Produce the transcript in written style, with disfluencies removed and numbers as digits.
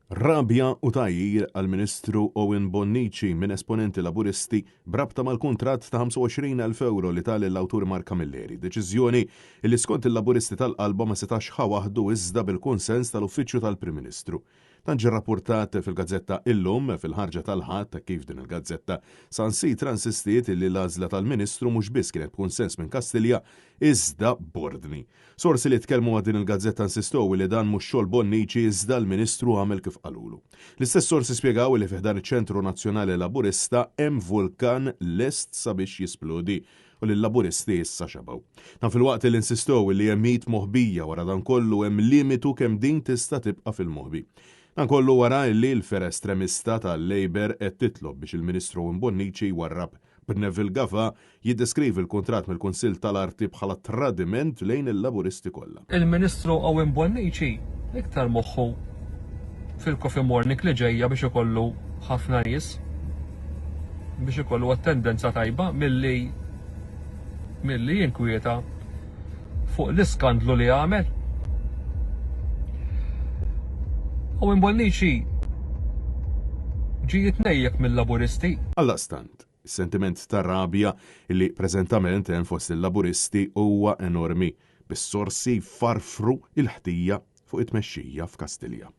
Rabja u tgħajjir għall-Ministru Owen Bonnici minn esponenti Laburisti b'rabta mal-kuntratt ta' 25,000 ewro li ta lill-awtur Mark Camilleri. Deċiżjoni li skont il-Laburisti tal-qalba ma setax ħa waħdu iżda bil-kunsens tal-Uffiċċju tal-Prim Ministru. Dan ġie rrappurtat fil-gazzetta Illum fil-ħarġa tal-Ħadd kif din il-gazzetta sansitra insistiet li l-għażla tal-Ministru mhux biss kienet b'kunsens minn Kastilja iżda b'ordni. Sorsi li tkellmu ma' din il-gazzetta insistew li dan mhux xogħol Bonnici iżda l-Ministru għamel kif qalulu. L-istess sorsi spjegaw li fi ħdan iċ-Ċentru Nazzjonali Laburista hemm vulkan lest sabiex jisplodi u li l-Laburisti issa xebgħu. Dan filwaqt li insistew li hemm id moħbija wara dan kollu hemm limitu kemm din tista' tibqa' fil-moħbi. Dan kollu wara li l-fergħa estremista tal-Labour qed titlob biex il-Ministru Owen Bonnici jwarrab B'Neville Gafà jiddeskrivi l-kuntratt mill-Kunsill tal-Arti bħala tradiment lejn il-Laburisti kollha. Il-Ministru Owen Bonnici iktar moħħu fil-coffee morning li ġejja biex ikollu ħafna nies, biex ikollu attendenza tajba milli milli jinkwieta fuq l-iskandlu li għamel. Owen Bonnici ġie jitnejjek mill-Laburisti. Għaldaqstant, is-sentiment ta' rabja li preżentament hemm fost il-Laburisti huwa enormi, bis-sorsi jfarfru l-ħtija fuq it-tmexxija f'Kastilja.